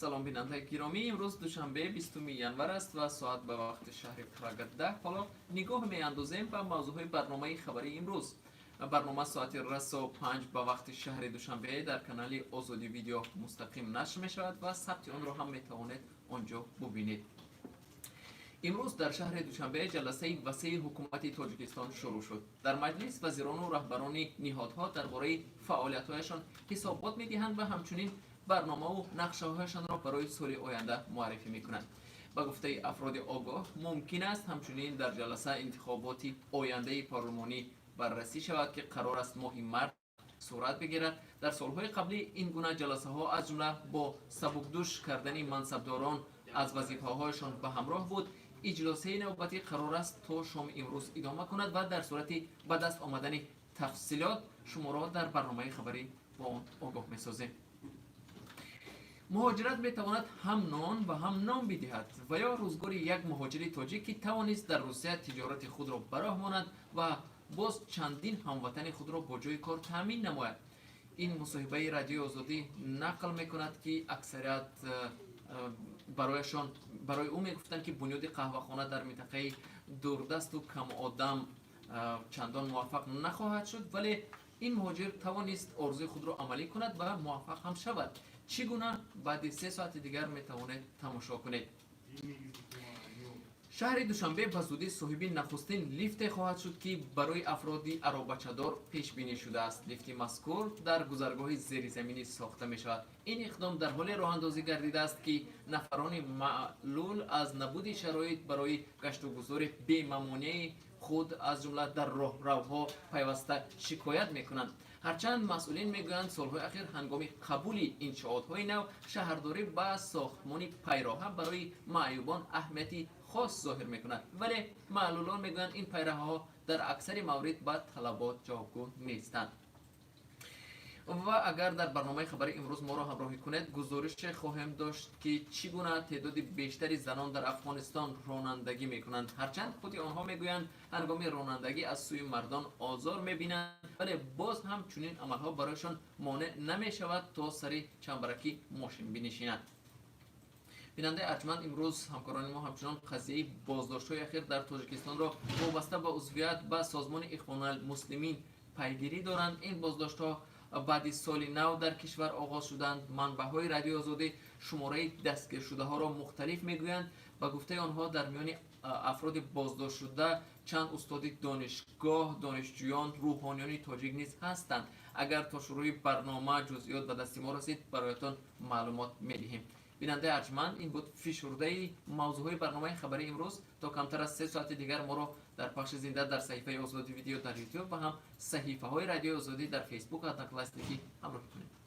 Салом, бинандаи гиромӣ. Имрӯз душанбе, 20 январ аст ва соат ба вақти шаҳри Прага 10. Ҳоло нигоҳ меандозем ба мавзӯъҳои барномаи хабарии имрӯз. Барнома соати расо 5 ба вақти шаҳри Душанбе дар канали Озодӣ Видео мустақим нашр мешавад ва сабти онро ҳам метавонед он ҷо бубинед. Имрӯз дар шаҳри Душанбе ҷаласаи васеи ҳукумати Тоҷикистон шурӯъ шуд. Дар маҷлис вазирону раҳбарони ниҳодҳо дар бораи фаъолиятҳояшон ҳисобот медиҳанд ва ҳамчунин барномаву нақшаҳояшонро барои соли оянда муаррифӣ мекунанд. Ба гуфтаи афроди огоҳ, мумкин аст ҳамчунин дар ҷаласа интихоботи ояндаи парлумонӣ баррасӣ шавад, ки қарор аст моҳи март сурат бигирад. Дар солҳои қаблӣ ин гуна ҷаласаҳо аз ҷумла бо сабукдӯш кардани мансабдорон аз вазифаҳояшон ба ҳамроҳ буд. Иҷлосияи навбатӣ қарор аст то шоми имрӯз идома кунад ва дар сурати ба даст омадани тафсилот шуморо дар барномаи хабарӣ бо он огоҳ месозем. Муҳоҷират метавонад ҳам нон ва ҳам ном бидиҳад ва ё рӯзгори як муҳоҷири тоҷик, ки тавонист дар Русия тиҷорати худро ба роҳ монад ва боз чандин ҳамватани худро бо ҷои кор таъмин намояд. Ин мусоҳибаи Радиои Озодӣ нақл мекунад, ки аксарият барояшон барои ӯ мегуфтанд, ки бунёди қаҳвахона дар минтақаи дурдасту камодам чандон муваффақ нахоҳад шуд, вале ин муҳоҷир тавонист орзуи худро амалӣ кунад ва муваффақ ҳам шавад. Чӣ гуна, баъди 3 соати дигар метавонед тамошо кунед. Шаҳри Душанбе ба зудӣ соҳиби нахустин лифте хоҳад шуд, ки барои афроди аробачадор пешбинӣ шудааст. Лифти мазкур дар гузаргоҳи зеризаминӣ сохта мешавад. Ин иқдом дар ҳоле роҳандозӣ гардидааст, ки нафарони маълул аз набуди шароит барои гаштугузори бемамониаи худ, аз ҷумла дар роҳравҳо, пайваста шикоят мекунанд. Ҳарчанд масъулин мегӯянд, солҳои ахир ҳангоми қабули иншоотҳои нав шаҳрдорӣ ба сохтмони пайроҳа барои маъюбон аҳамияти хос зоҳир мекунад, вале маълулон мегӯянд, ин пайраҳаҳо дар аксари маврид ба талабот ҷавобгӯ нестанд. Ва агар дар барномаи хабари имрӯз моро ҳамроҳӣ кунед, гузорише хоҳем дошт, ки чӣ гуна теъдоди бештари занон дар Афғонистон ронандагӣ мекунанд. Ҳарчанд худи онҳо мегӯянд, ҳангоми ронандагӣ аз сӯи мардон озор мебинанд, вале боз ҳам чунин амалҳо барояшон монеъ намешавад, то сари чамбараки мошин бинишинанд. Бинандаи арҷманд, имрӯз ҳамкорони мо ҳамчунон қазияи боздоштҳои ахир дар Тоҷикистонро вобаста ба узвият ба созмони Ихвоналмуслимин пайгирӣ доранд. Ин боздоштҳо баъди соли нав дар кишвар оғоз шуданд. Манбаъҳои Радиои Озодӣ шумораи дастгиршудаҳоро мухталиф мегӯянд. Ба гуфтаи онҳо, дар миёни афроди боздоштшуда чанд устоди донишгоҳ, донишҷӯён, рӯҳониёни тоҷик низ ҳастанд. Агар то шурӯъи барнома ҷузъиёт ба дасти мо расид, бароятон маълумот медиҳем. Бинандаи арҷманд, ин буд фишурдаи мавзӯъҳои барномаи хабарии имрӯз. То камтар аз 3 соати дигар моро дар пахши зинда дар саҳифаи Озодӣ Видео дар Ютуб ва ҳам саҳифаҳои Радиои Озодӣ дар Фейсбук, Одноклассники ҳамроҳӣ кунед.